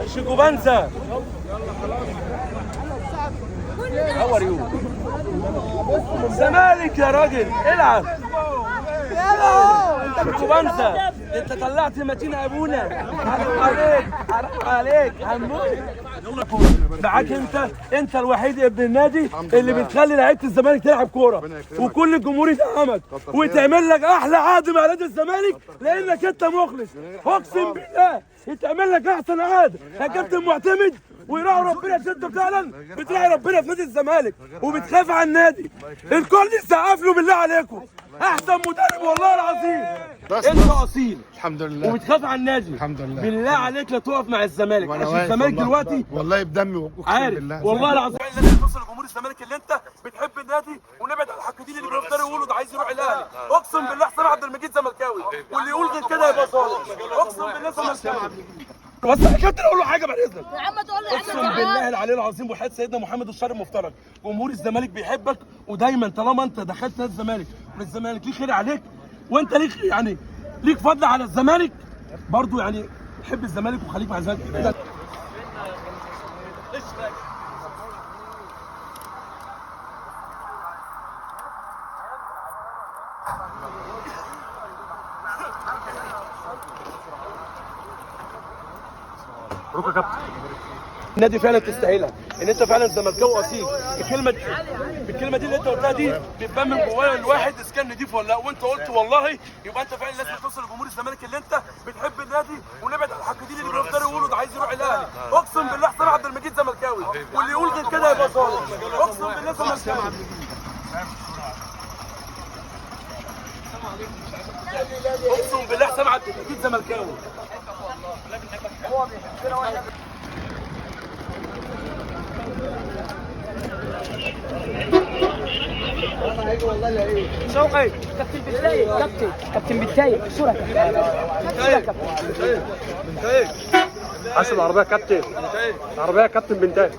شيكوبانزا. How are you? زمالك يا راجل، العب. شيكوبانزا، انت طلعت متين ابونا. حرام عليك، حرام عليك، هموت. معاك انت الوحيد يا ابن النادي اللي بتخلي لعيبة الزمالك تلعب كورة، وكل الجمهور يدعمك وتعمل لك احلى عقد مع نادي الزمالك لانك انت مخلص. اقسم بالله يتعمل لك احسن عقد يا كابتن معتمد، ويراعوا ربنا. انت فعلا بتراعي ربنا في نادي الزمالك وبتخاف على النادي. الكل يسقف له بالله عليكم، احسن مدرب والله العظيم. انت اصيل الحمد لله، وبتخاف على النادي الحمد لله. بالله عليك لا تقف مع الزمالك، عشان الزمالك دلوقتي والله بدمي واقسم عارف بالله والله العظيم لازم توصل لجمهور الزمالك اللي انت بتحب النادي، ونبعد عن الحقودين اللي بيفضلوا يقولوا ده عايز يروح الاهلي. اقسم بالله حسام عبد المجيد زملكاوي، واللي يقول غير كده يبقى ظالم. اقسم بالله زملكاوي. بس يا كابتن اقول له حاجة بعد اذنك. يا عم تقول لي يا عم اقسم بالله العلي العظيم وحياه سيدنا محمد الشر المفترج، جمهور الزمالك بيحبك، ودايما طالما انت دخلت نادي الزمالك والزمالك ليه خير عليك، وانت ليك يعني ليك فضل على الزمالك برضو، يعني حب الزمالك وخليك مع الزمالك. النادي فعلا تستاهلها، ان انت فعلا زملكاوي اصيل. الكلمة دي اللي انت قلتها دي بتبان من جوايا الواحد اذا كان نضيف ولا لا، وانت قلت والله يبقى انت فعلا لازم توصل لجمهور الزمالك اللي انت بتحب النادي، ونبعد عن الحقودين اللي بيفضلوا يقولوا ده عايز يروح الاهلي. اقسم بالله حسام عبد المجيد زملكاوي، واللي يقول غير كده يبقى ظالم. اقسم بالله زملكاوي. اقسم بالله حسام عبد المجيد زملكاوي. شوقي كابتن بتضايق، كابتن بتضايق. صورة كابتن، حاسب العربية كابتن، العربية كابتن بنتاي.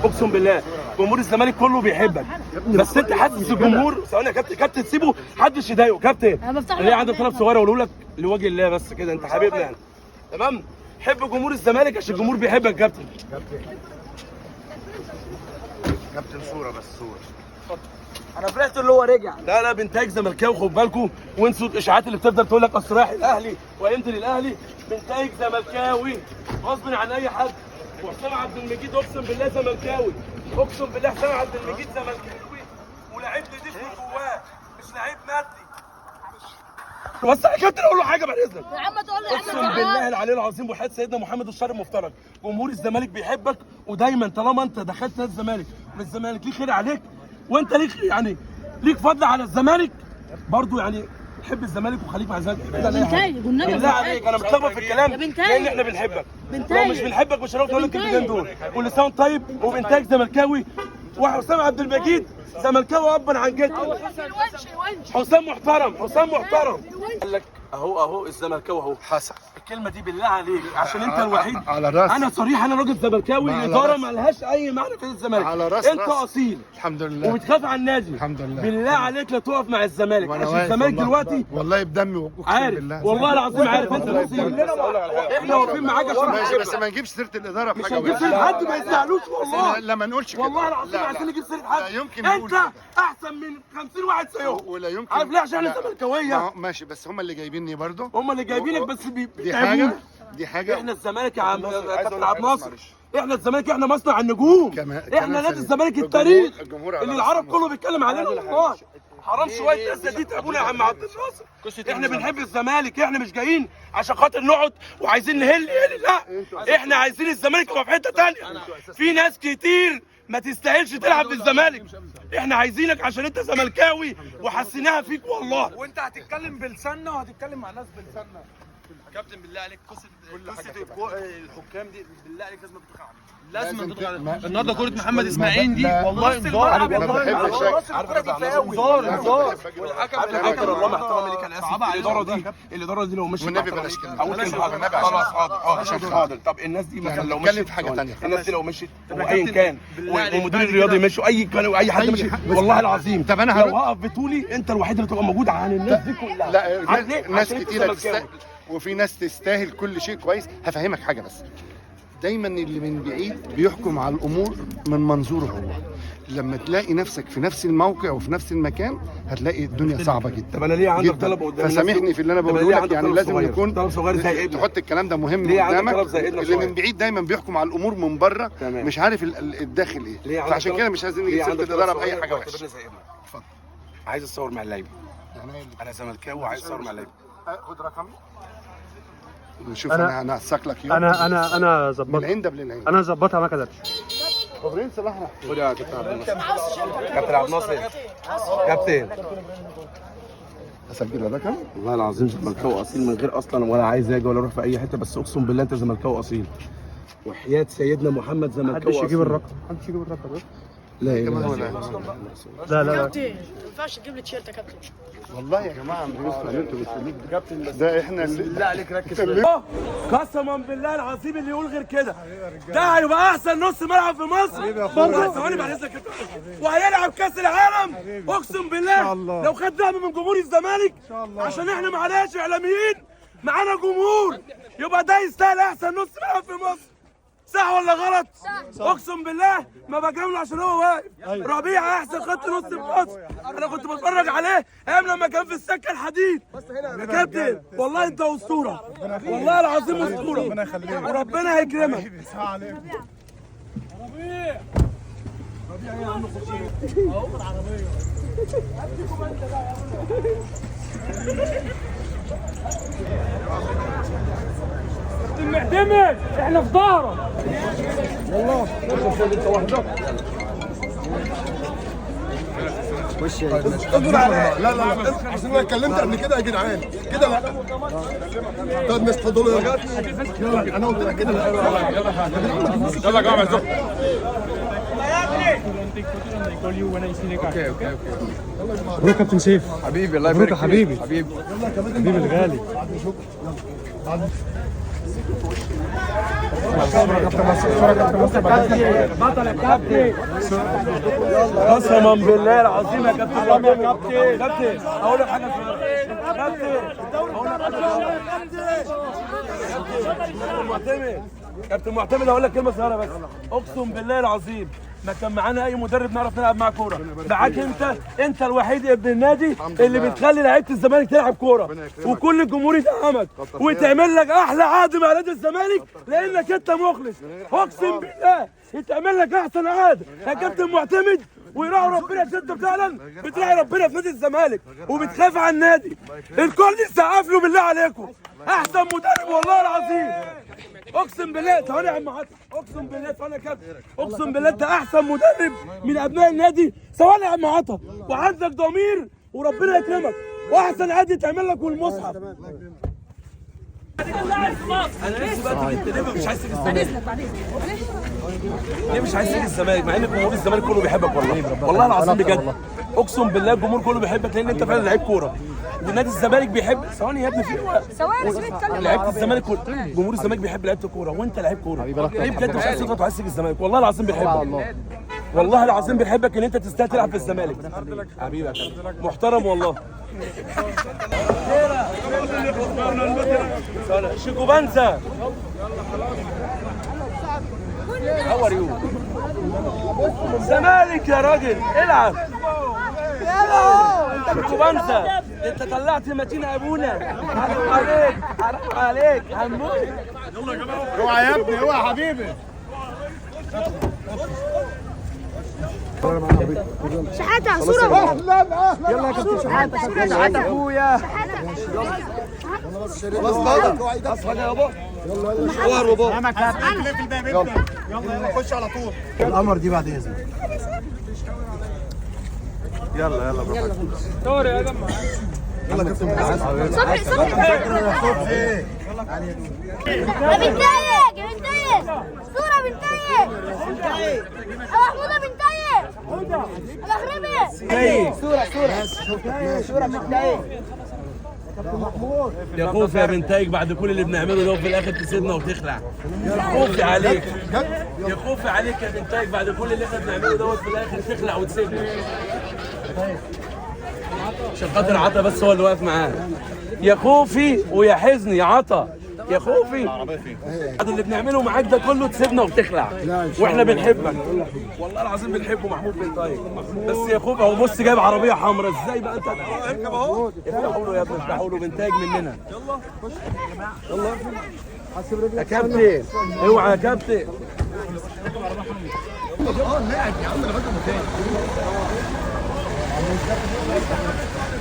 اقسم بالله جمهور الزمالك كله بيحبك، بس انت حاسس الجمهور. ثواني يا كابتن، كابتن سيبه محدش يضايقه. كابتن ليه عندك طلب صغير اقوله لك لوجه الله بس كده، انت حبيبنا يعني، تمام؟ حب جمهور الزمالك عشان الجمهور بيحبك يا كابتن. كابتن صوره بس صوره. انا فرحت اللي هو رجع. لا لا، بنتاج زملكاوي، خد بالكم، وانسوا الاشاعات اللي بتفضل تقول لك اصل رايح الاهلي ويمضي للاهلي. بنتاج زملكاوي غصب عن اي حد. وحسام عبد المجيد اقسم بالله زملكاوي، اقسم بالله حسام عبد المجيد زملكاوي، ولاعيب نضيف من جواه، مش لعيب مادي. بس يا كابتن اقول له حاجة بعد اذنك. يا عم تقول لي يا عم اقسم بالله العلي العظيم وحياه سيدنا محمد الشر المفترج، جمهور الزمالك بيحبك، ودايما طالما انت دخلت نادي الزمالك والزمالك ليه خير عليك، وانت ليك يعني ليك فضل على الزمالك برضو، يعني حب الزمالك وخليك مع الزمالك. بالله عليك انا متلخبط في الكلام لان احنا بنحبك، لو مش بنحبك مش هنعرف نقول لك الكلمتين دول. كل سنة وانت طيب، وبنتاج زملكاوي، وحسام عبد المجيد زملكاوي ابا عن جد. حسام محترم، حسام محترم. قال لك اهو اهو الزملكاوي اهو. حسن الكلمة دي بالله عليك عشان انت الوحيد. على راسي. انا صريح، انا راجل زملكاوي، الادارة ما لهاش اي معنى في الزمالك. على راسي. انت اصيل الحمد لله، وبتخاف على النادي الحمد لله. بالله عليك لا تقف مع الزمالك، عشان الزمالك دلوقتي والله بدمي واقسم عارف بالله والله العظيم عارف انت اصيل. احنا واقفين معاك عشان ماشي، بس ما نجيبش سيره الادارة في مش حاجة. هنجيب سيره حد، ما يزعلوش والله. لا ما نقولش كده والله العظيم عايزين نجيب سيره حد. لا يمكن انت احسن من 50 واحد زيهم، ولا يمكن. عارف ليه؟ عشان احنا زملكاويه. ماشي، بس هم اللي جايبيني برضه، هم اللي جايبينك، بس دي حاجة، دي حاجة. احنا الزمالك يا عم كابتن عبد الناصر، احنا الزمالك، احنا مصنع النجوم، احنا نادي الزمالك التاريخ اللي العرب كله بيتكلم علينا والله. حرام شوية الناس دي تعبونا يا عم عبد الناصر. احنا بنحب الزمالك، احنا مش جايين عشان خاطر نقعد وعايزين نهل هل، لا احنا عايزين الزمالك يبقى في حتة ثانية. في ناس كتير ما تستاهلش تلعب للزمالك، احنا عايزينك عشان انت زملكاوي وحسيناها فيك والله. وانت هتتكلم بلساننا وهتتكلم مع الناس بلساننا. كابتن بالله عليك، قصة الحكام دي بالله عليك لازم تتقع، لازم تتقع. النهارده كره محمد اسماعيل دي والله انذار، انذار انذار. والحكم والله مع احترامي ليك انا اسف، الادارة دي لو مشيت والنبي بلاش كلمة، خلاص حاضر حاضر حاضر. طب الناس دي مثلا لو مشيت في حاجة ثانية، الناس دي لو مشيت وايا كان والمدير الرياضي مشي، اي كان اي حد مشي والله العظيم. طب انا لو هقف بطولي انت الوحيد اللي تبقى موجود عن الناس دي كلها. لا ناس كتيرة تستاهل، وفي ناس تستاهل كل شيء كويس. هفهمك حاجة بس، دايما اللي من بعيد بيحكم على الامور من منظوره هو. لما تلاقي نفسك في نفس الموقع وفي نفس المكان هتلاقي الدنيا صعبة جدا. طب انا ليه عندك طلب قدام؟ فسامحني في اللي انا بقوله لك، يعني لازم نكون طلب صغير زي ابنك، تحط الكلام ده مهم قدامك. اللي من بعيد دايما بيحكم على الامور من بره، مش عارف الداخل ايه، فعشان كده مش عايزين نجيب سيره الادارة باي حاجة وحشة. اتفضل. عايز اتصور مع اللعيبة، انا زملكاوي وعايز اتصور مع اللعيبة. خد رقمي نشوف. انا هنسق لك يوم. انا ظبطت من العين للعين، انا ظبطها ما كدبش. ابراهيم صلاح راح. خد يا كابتن عبد الناصر، كابتن عبد الناصر، كابتن اسجل الرقم. والله العظيم زملكاوي اصيل من غير اصلا ولا عايز اجي ولا اروح في اي حتة، بس اقسم بالله انت زملكاوي اصيل وحياه سيدنا محمد زملكاوي اصيل. محدش يجيب الرقم، محدش يجيب الرقم. لا اله الا الله. لا لا كابتن ما ينفعش تجيب لي تيشيرت يا كابتن. والله يا جماعة اللي انتوا بتقولوه كابتن، بس ده احنا اللي بالله عليك ركز. قسما بالله العظيم اللي يقول غير كده ده هيبقى احسن نص ملعب في مصر برضه. ثواني بعد اذنك، وهيلعب كاس العالم اقسم بالله لو خد دعم من جمهور الزمالك، عشان احنا معناش اعلاميين، معانا جمهور، يبقى ده يستاهل احسن نص ملعب في مصر. صح ولا غلط؟ صح. اقسم بالله ما بجامله عشان هو واقف. أيوة. ربيع احسن خط نص في مصر، انا كنت بتفرج عليه ايام لما كان في السكة الحديد. يا كابتن والله انت اسطورة، والله العظيم اسطورة، وربنا هيكرمك. ربيع ربيع يا عم خش اهو العربية. معتمد احنا في ظهرك والله. انت وحدك اصبر عليا. لا لا لا عشان انا اتكلمت قبل كده يا جدعان كده. لا طب مش اتفضلوا يلا. انا قلت لك كده. لا يلا يا جماعة زق. okay okay okay. مبروك كابتن سيف حبيبي، الله يبارك فيك حبيبي حبيبي حبيبي الغالي. بطل يا كابتن، قسما بالله العظيم يا كابتن. يا كابتن كابتن اقول لك حاجة صغيرة كابتن، اقول لك حاجة صغيرة كابتن معتمد، كابتن معتمد اقول لك كلمة صغيرة بس. اقسم بالله العظيم ما كان معانا اي مدرب نعرف نلعب معاه كورة، معاك انت الوحيد ابن النادي اللي بتخلي لعيبة الزمالك تلعب كورة، وكل الجمهور يدعمك وتعمل لك احلى عقد مع نادي الزمالك لانك انت مخلص. اقسم بالله يتعمل لك احسن عقد يا كابتن معتمد، ويراعوا ربنا. انت فعلا بتراعي ربنا في نادي الزمالك وبتخاف على النادي. الكل يسقف له بالله عليكم، احسن مدرب والله العظيم. اقسم بالله ثواني يا عم عاطف، اقسم بالله ثواني يا كابتن، اقسم بالله انت احسن مدرب من ابناء النادي. ثواني يا عم عطا، وعندك ضمير وربنا يكرمك، واحسن عادي تعمل لك والمصحف. انا نفسي بقى تيجي ليه مش عايز تيجي الزمالك؟ ليه مش عايز تيجي الزمالك مع ان جمهور الزمالك كله بيحبك؟ والله والله العظيم بجد، اقسم بالله الجمهور كله بيحبك لان انت فعلا لعيب كورة، ونادي الزمالك بيحب. ثواني يا ابني في وقت، ثواني بس بيتكلم. لعيبة الزمالك جمهور الزمالك بيحب لعيبة الكورة، وانت لعيب كورة. ليه بجد مش عايز تضغط وعايز تيجي الزمالك؟ والله العظيم بيحبك، والله العظيم بيحبك ان انت تستاهل تلعب في الزمالك. حبيبي محترم والله. شيكو بانزا، how are you؟ زمالك يا راجل العب. شيكو بانزا انت طلعت متين ابونا. حرام عليك، حرام عليك، هنموت. اوعى يا ابني، اوعى يا حبيبي. شحاته صوره. اهلا اهلا. يلا يا كابتن شحاته، شحاته اخويا. خلاص بابا، اصحى يا بابا. يلا يلا يلا خش على طول. القمر دي بعد اذنك. يلا يلا براحتك. دوري يا جماعة. يلا كابتن صبحي صبحي. بنتايج بنتايج صورة بنتايج محمودة بنتايج مغربي صورة صورة صورة بنتايج. يا خوفي يا بنتايج بعد كل اللي بنعمله ده وفي الاخر تسيبنا وتخلع. يا خوفي عليك، يا خوفي عليك يا بنتايج بعد كل اللي احنا بنعمله دوت في الاخر تخلع وتسيبنا. عشان خاطر عطا بس هو اللي واقف معاه. يا خوفي ويا حزني يا عطا، يا خوفي بعد اللي بنعمله معاك ده كله تسيبنا وتخلع، واحنا بنحبك والله العظيم بنحبه محمود بنتايج، بس يا خوفي اهو بص جايب عربية حمراء ازاي بقى انت؟ اركب اهو، افتحوا له يا ابني، افتحوا له بنتايج مننا. يلا يلا يا كابتن، اوعى يا كابتن. لاعب يا عم انا بدل مكان.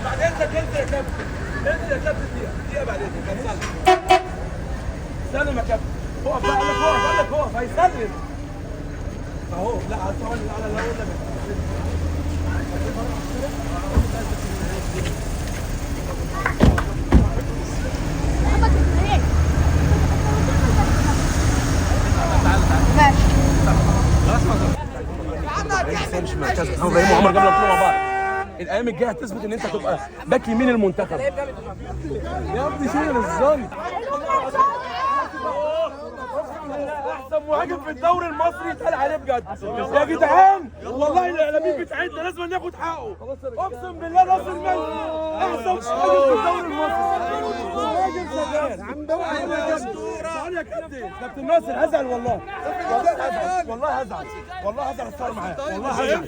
بعد اذنك انت يا كابتن، انزل يا كابتن دقيقة بعد اذنك هتسلم. سلم يا كابتن، اقف بقى، قال لك اقف، قال لك اقف، هيسلم. اهو لا هتقعد على الاول. ماشي. مش مركز محمد ابراهيم وعمر جابر مع بعض. الايام الجاية هتثبت ان انت تبقى باك يمين المنتخب. يا ابني شيل الظن. احسن مهاجم في الدوري المصري اتقال عليه بجد يا جدعان، والله الاعلاميين بتاعتنا لازم ناخد حقه. اقسم بالله ناصر ماهر احسن مهاجم في الدوري المصري. مهاجم شغال. تعالى يا كابتن، كابتن ناصر هزعل والله، والله هزعل، والله هزعل، والله هزعل اتصور معاه، والله هزعل.